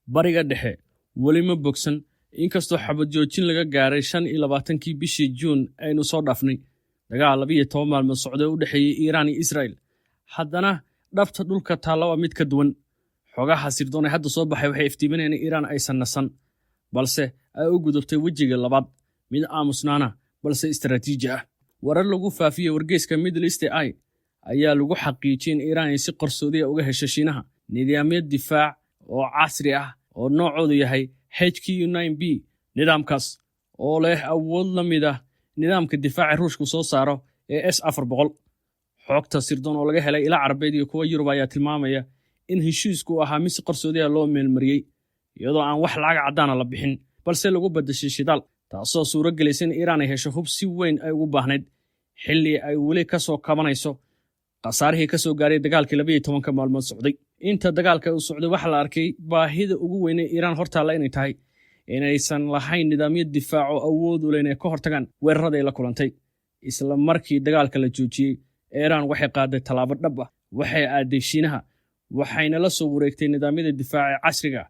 Bariga Dhexe weli ma bogsan, inkastoo xabad joojin laga gaaray 25-kii bishii Juun aynu soo dhaafnay. Dagaal 12 maalmood socday u dhexeeyey Iiraan iyo Israa'il, haddana dhabta dhulka taalla waa mid ka duwan. Xogaha sirdoon ee hadda soo baxay waxay iftiiminayaan in Iiraan aysan nasan, balse ay u gudubtay wejiga labaad, mid aamusnaana balse istaraatiiji ah. Warar lagu faafiyey wargeyska Middle East Eye ayaa lagu xaqiijiyey in Iiraan ay si qarsoodiya uga hesho Shiinaha nidaamyo difaac oo casri ah oo noocoodu yahay HQ 9B, nidaamkaas oo leh awood la mid ah nidaamka difaaca Ruushku soo saaro ee S 400. Xogta sirdoon oo laga helay ilaa Carabeed iyo kuwa Yurub ayaa tilmaamaya in heshiisku ahaa mid si qarsoodiya loo meelmariyey, iyadoo aan wax lacag caddaana la bixin, balse lagu badashay shidaal, taasoo suuro gelaysa in Iiraan ay hesho hub si weyn ay ugu baahnayd xilli ay weli ka soo kabanayso khasaarihii ka soo gaaray dagaalkii 12-ka maalmood socday. Inta dagaalka uu socday, waxaa la arkay baahida ugu weynee Iiraan hortaalla inay tahay inaysan lahayn nidaamyo difaac oo awood u leh inay ka hortagaan weerarada ay la kulantay. Isla markii dagaalka la joojiyey, Iiraan waxay qaaday tallaabo dhab ah. Waxay aaday Shiinaha, waxayna la soo wareegtay nidaamyada difaaca casriga,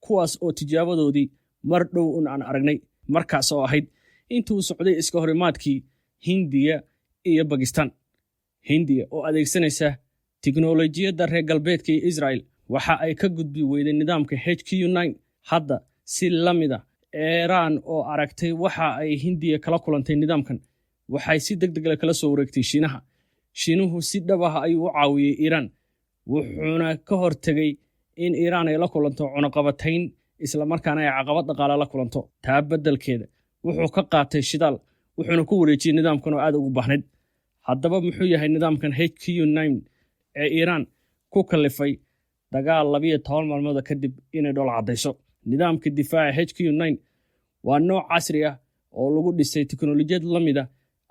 kuwaas oo tijaabadoodii mar dhow un aan aragnay, markaas oo ahayd intuu socday iska horimaadkii Hindiya iyo Bakistan. Hindiya oo adeegsanaysa tiknolojiyadda reer galbeedka iyo Israel waxa ay ka gudbi weyday nidaamka HQ 9. Hadda si la mid a, Iiraan oo aragtay waxa ay Hindiya kala kulantay nidaamkan, waxay si deg deg kala soo wareegtay Shiinaha. Shiinuhu si dhab ah ayuu u caawiyey Iiraan, wuxuuna ka hortegey in Iiraan ay la kulanto cunaqabatayn, islamarkaana ay caqabad dhaqaale la kulanto. Taa beddelkeeda wuxuu ka qaatay shidaal, wuxuuna ku wareejiyey nidaamkan oo aad ugu baahnayd. Haddaba, muxuu yahay nidaamkan HQ 9 ee Iiraan ku kallifay dagaal 12 maalmooda kadib inay dhol caddayso? Nidaamka difaaca HQ 9 waa nooc casri ah oo lagu dhisay teknolojiyad la mid ah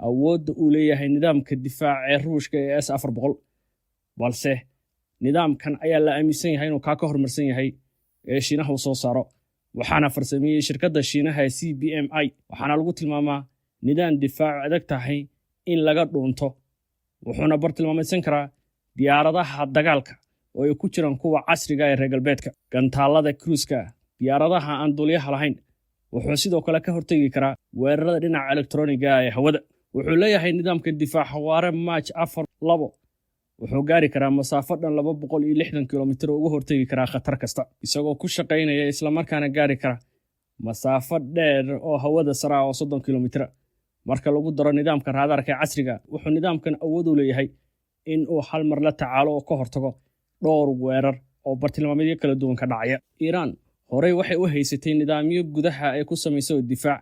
awoodda uu leeyahay nidaamka difaaca ee Ruushka ee S 400, balse nidaamkan ayaa la aaminsan yahay inuu kaa ka horumarsan yahay ee Shiinaha uu soo saaro. Waxaana farsameeyey shirkadda Shiinaha ee CBMI, waxaana lagu tilmaamaa nidaam difaacu adag tahay in laga dhuunto, wuxuuna bartilmaameedsan karaa diyaaradaha dagaalka oo ay ku jiraan kuwa casriga ee reer galbeedka, gantaallada cruise-ka, diyaaradaha aan duuliyaha lahayn. Wuxuu sidoo kale ka hortegi karaa weerarada dhinaca elektroniga ee hawada. Wuxuu leeyahay nidaamka difaac xawaare Mach 4.2. Wuxuu gaari karaa masaafo dhan 260 kilomitir oo uga hortegi karaa khatar kasta, isagoo ku shaqaynaya islamarkaana gaari kara masaafo dheer oo hawada sare ah oo 30 kilomitira. Marka lagu daro nidaamka raadaarka ee casriga, wuxuu nidaamkan awood u leeyahay in uu hal mar la tacaalo oo ka hortago dhowr weerar oo bartilmaameedyo kala duwan ka dhacaya. Iiraan horey waxay u haysatay nidaamyo gudaha ay ku samayso difaac: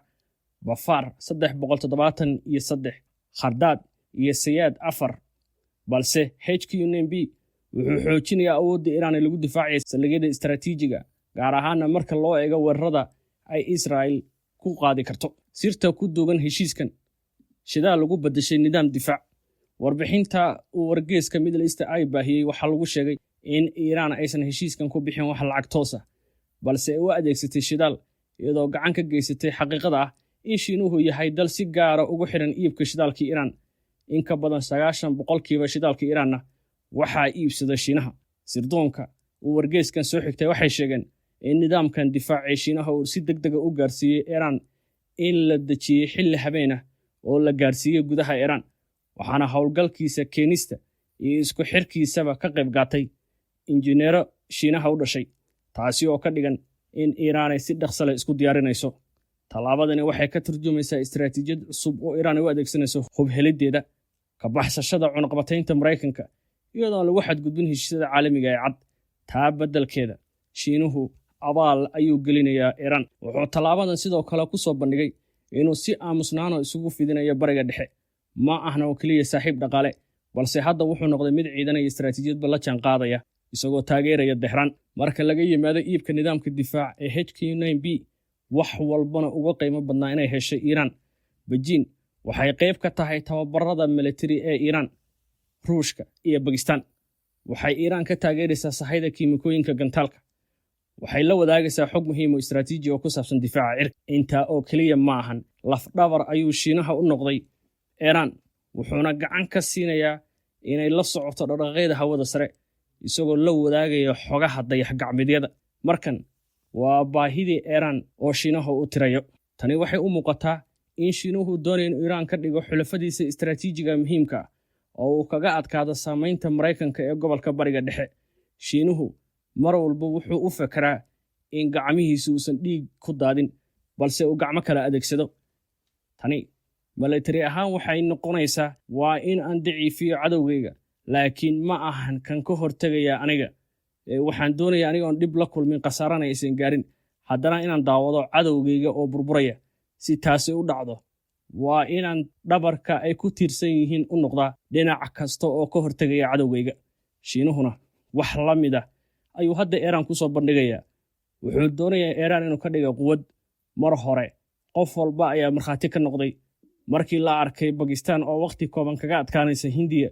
Bafaar 373, Khardaad iyo Sayaad 4, balse HQ 9B wuxuu xoojinayaa awoodda Iiraan ee lagu difaacaya saldhigyada istaraatiijiga, gaar ahaana marka loo eego weerarada ay Israa'il ku qaadi karto. Sirta ku duugan heshiiskan: shidaal lagu badashay nidaam difaac. Warbixinta uu wargeeska Middle East Eye baahiyey waxaa lagu sheegay in Iiraan aysan heshiiskan ku bixin wax lacag toos ah, balse ay u adeegsatay shidaal, iyadoo gacan ka geysatay xaqiiqada ah in Shiinuhu yahay dal si gaara ugu xidhan iibka shidaalka Iiraan. In ka badan 90% shidaalka Iiraanna waxaa iibsada Shiinaha. Sirdoonka uu wargeyskan soo xigtay waxay sheegeen in nidaamkan difaacee Shiinaha uu si deg dega u gaarsiiyey Iiraan in la dejiyey xilli habeen ah oo la gaarsiiyey gudaha Iiraan, waxaana howlgalkiisa keenista iyo isku xirkiisaba ka qayb qaatay injineero Shiinaha u dhashay, taasi oo ka dhigan in Iiraan ay si dhaqsale isku diyaarinayso. Tallaabadani waxay ka turjumaysaa istaraatiijiyad cusub oo Iiraan ay u adeegsanayso hubheliddeeda, ka baxsashada cunaqabataynta Maraykanka, iyadoo aan lagu xadgudbin heshiisyada caalamiga ee cad. Taa beddelkeeda, Shiinuhu abaal ayuu gelinayaa Iiraan. Wuxuu tallaabadan sidoo kale ku soo bandhigay inuu si aamusnaano isugu fidinayo Bariga Dhexe. Ma ahna oo keliya saaxiib dhaqaale, balse hadda wuxuu noqday mid ciidanaya istaraatiijiyadba la jaan qaadaya, isagoo taageeraya Dexraan. Marka laga yimaado iibka nidaamka difaac ee HQ 9B, wax walbana uga qiimo badnaa inay heshay Iiraan, Beijing waxay qayb ka tahay tababarada militari ee Iiraan, Ruushka iyo Bakistan. Waxay Iiraan ka taageeraysaa sahayda kiimikooyinka gantaalka. Waxay la wadaagaysaa xog muhiim oo istaraatiiji oo ku saabsan difaaca cirka. Intaa oo keliya ma ahan, lafdhabar ayuu Shiinaha u noqday Iiraan, wuxuuna gacan ka siinayaa inay la socoto dhaqdhaqaaqyada hawada sare, isagoo la wadaagaya xogaha dayax gacmeedyada. Markan Waa baahidii Iiraan oo Shiinaha u tirayo. Tani waxay u muuqataa in Shiinuhu doonayo inuu Iiraan ka dhigo xulafadiisa istaraatiijiga muhiimka ah oo uu kaga adkaado saamaynta Maraykanka ee gobolka Bariga Dhexe. Shiinuhu mar walba wuxuu u fekeraa in gacmihiisu uusan dhiig ku daadin, balse uu gacmo kale adeegsado. Tani milatari ahaan waxay noqonaysaa waa in aan daciifiyo cadowgayga, laakiin ma ahan kan ka hortegaya aniga. Waxaan doonaya aniga oon dhib la kulmin, khasaarana aysan gaarin, haddana inaan daawado cadowgayga oo burburaya. Si taasi u dhacdo, waa inaan dhabarka ay ku tiirsan yihiin u noqdaa dhinac kasta oo ka hortegaya cadowgayga. Shiinuhuna wax la mid ah ayuu hadda Iiraan ku soo bandhigayaa. Wuxuu doonayaa Iiraan inuu ka dhiga quwad. Mar hore qof walba ayaa markhaati ka noqday markii la arkay Bakistan oo wakhti kooban kaga adkaanaysa Hindiya.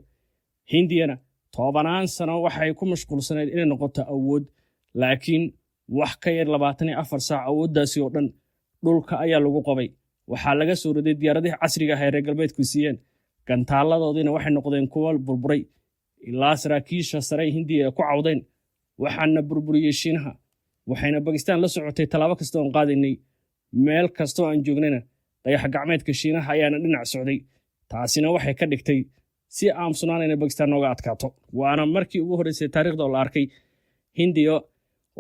Hindiyana 10-aan sano waxay ku mashquulsanayd inay noqoto awood, laakiin wax ka yar 24 saac awooddaasi oo dhan dhulka ayaa lagu qabay. Waxaa laga soo riday diyaaradihii casriga ah ee reer galbeedku siiyeen, gantaaladoodiina waxay noqdeen kuwo burburay, ilaa saraakiisha sare Hindiya ay ku cawdeen: "Waxaana burburiyey Shiinaha, waxayna Bakistan la socotay tallaabo kasta oon qaadaynay, meel kastoo aan joognayna dayax gacmeedka Shiinaha ayaana dhinac socday." Taasina waxay ka dhigtay si aamusnaan inay Bakistan nooga adkaato. Waana markii ugu horreysay taarikhda oo la arkay Hindiya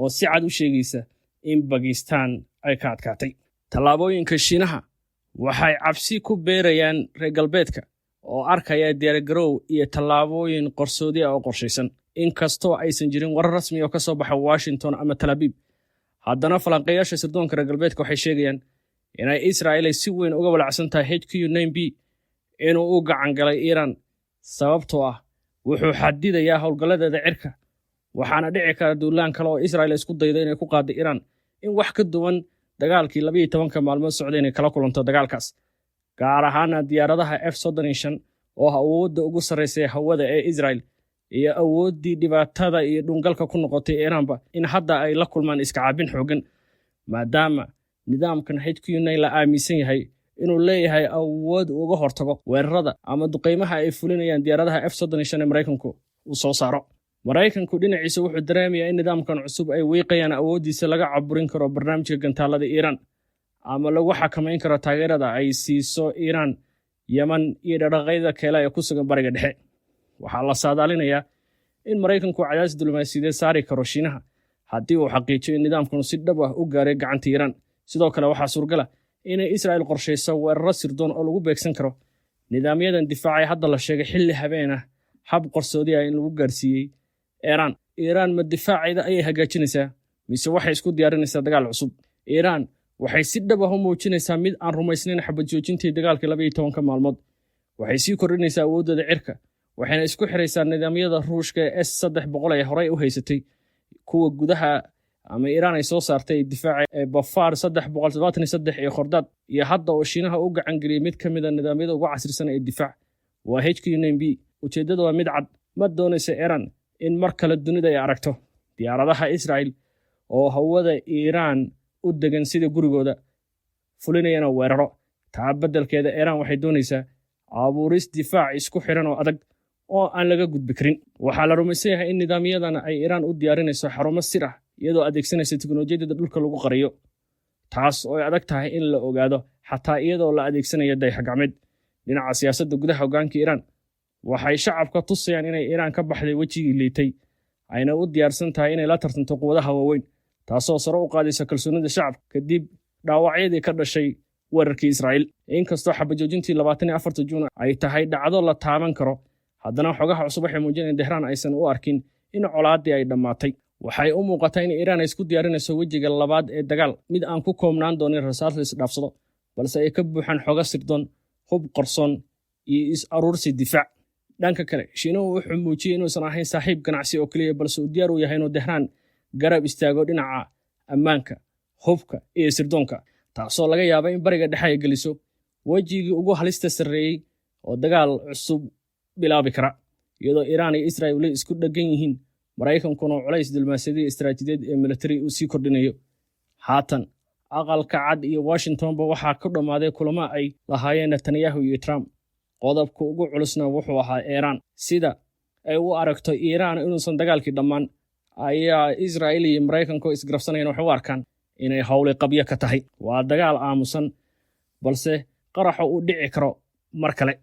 oo si cad u sheegaysa in Bakistan ay ka adkaatay. Tallaabooyinka Shiinaha waxay cabsi ku beerayaan reer galbeedka oo arkaya diyaargarow iyo tallaabooyin qarsoodi ah oo qorshaysan. Inkastoo aysan jirin warar rasmi oo ka soo baxa Washington ama Tel Aviv, haddana falanqeeyaasha sirdoonka reer galbeedka waxay sheegayaan inay Israa'il ay si weyn uga walacsan tahay HQ 9B inuu u gacan galay Iiraan, sababtoo ah wuxuu xadidayaa howlgalladeeda cirka. Waxaana dhici kara duulaan kale oo Israa'il isku daydo inay ku qaadda Iiraan in wax ka duwan dagaalkii 12-ka maalmood socday inay kala kulanto dagaalkaas, gaar ahaana diyaaradaha F-35 oo ah awoodda ugu sarraysa hawada ee Israel iyo awooddii dhibaatada iyo dhungalka ku noqotay Iiraanba in hadda ay la kulmaan iska caabin xooggan, maadaama nidaamkan HQ la aaminsan yahay inuu leeyahay awood uga hortago weerarada ama duqeymaha ay fulinayaan diyaaradaha F-35 ee Maraykanku uu soo saaro. Maraykanku dhinaciisa wuxuu dareemayaa in nidaamkan cusub ay wiiqayaan awooddiisa laga caburin karo barnaamijka gantaalada Iiraan ama lagu xakamayn karo taageerada ay siiso Iiraan Yeman iyo dhaqdhaqaaqyada kale ee ku sugan Bariga Dhexe. Waxaa la saadaalinayaa in Maraykanku cadaadis diblomaasiyadeed saari karo Shiinaha haddii uu xaqiijiyo in nidaamkanu si dhab ah u gaaray gacanta Iiraan. Sidoo kale waxaa suurgala inay Israa'il qorshayso weeraro sirdoon oo lagu beegsan karo nidaamyadan difaacay hadda la sheegay xilli habeen ah hab qarsoodi ah in lagu gaarsiiyey Iiraan. Iiraan ma difaaceeda ayay hagaajinaysaa mise waxay isku diyaarinaysaa dagaal cusub? Iiraan waxay si dhab ah u muujinaysaa mid aan rumaysnayn xabad joojintii dagaalkii 12-ka maalmood. Waxay sii kordhinaysaa awooddooda cirka, waxayna isku xiraysaa nidaamyada Ruushka ee S-300 ee horey u haysatay, kuwa gudaha ama Iiraan ay soo saartay difaaca ee Bavar 373 iyo Khordad, iyo hadda oo Shiinaha u gacan geliyey mid ka mid ah nidaamyada ugu casrisan ee difaac, waa HQ 9B. Ujeeddada waa mid cad: ma doonaysa Iiraan in mar kale dunida ay aragto diyaaradaha Israa'il oo hawada Iiraan u degan sida gurigooda, fulinayana weeraro. Taa beddelkeeda, Iiraan waxay doonaysaa abuuris difaac isku xiran oo adag oo aan laga gudbi karin. Waxaa la rumaysan yahay in nidaamyadan ay Iiraan u diyaarinayso xarumo sir ah, iyadoo adeegsanaysa teknolojiyadda dhulka lagu qariyo, taas oo ay adag tahay in la ogaado xataa iyadoo la adeegsanayo dayax gacmeed. Dhinaca siyaasadda gudaha, hoggaanka Iiraan waxay shacabka tusayaan inay Iiraan ka baxday wejigii liitay, ayna u diyaarsan tahay inay la tartanto quwadaha waaweyn, taasoo sare u qaadaysa kalsoonida shacabka kadib dhaawacyadii ka dhashay weerarkii Israa'iil. Inkastoo xabajoojintii 24-ta Juun ay tahay dhacdo la taaban karo, haddana xogaha cusub waxay muujinayaan Tehraan aysan u arkin in colaaddii ay dhammaatay. Waxay u muuqataa in Iiraan ay isku diyaarinayso wejiga labaad ee dagaal, mid aan ku koobnaan doonin rasaas la isdhaafsado, balse ay ka buuxaan xogo sirdoon, hub qarsoon iyo is aruursi difaac. Dhanka kale, Shiinuhu wuxuu muujiyey inuusan ahayn saaxiib ganacsi oo keliya, balse uu diyaar u yahay inuu Tehraan garab istaago dhinaca ammaanka, hubka iyo sirdoonka, taasoo laga yaaba in Bariga Dhexe ay geliso wejigii ugu halista sarreeyey oo dagaal cusub bilaabi kara, iyadoo Iiraan iyo Israel weli isku dheggan yihiin, Maraykankuna culays diblomaasiyadii istaraatiijiyadeed ee militari uu sii kordhinayo. Haatan Aqalka Cad iyo Washingtonba waxaa ku dhammaaday kulamo ay lahaayeen Netanyahu iyo Trump. Qodobka ugu culusna wuxuu ahaa Iiraan. Sida ay u aragto Iiraan inuusan dagaalkii dhammaan ayaa Israa'il iyo Maraykanku isgarabsanayan waxay u arkaan Inay howli qabyo ka tahay. Waa dagaal aamusan, balse qaraxa uu dhici karo mar kale.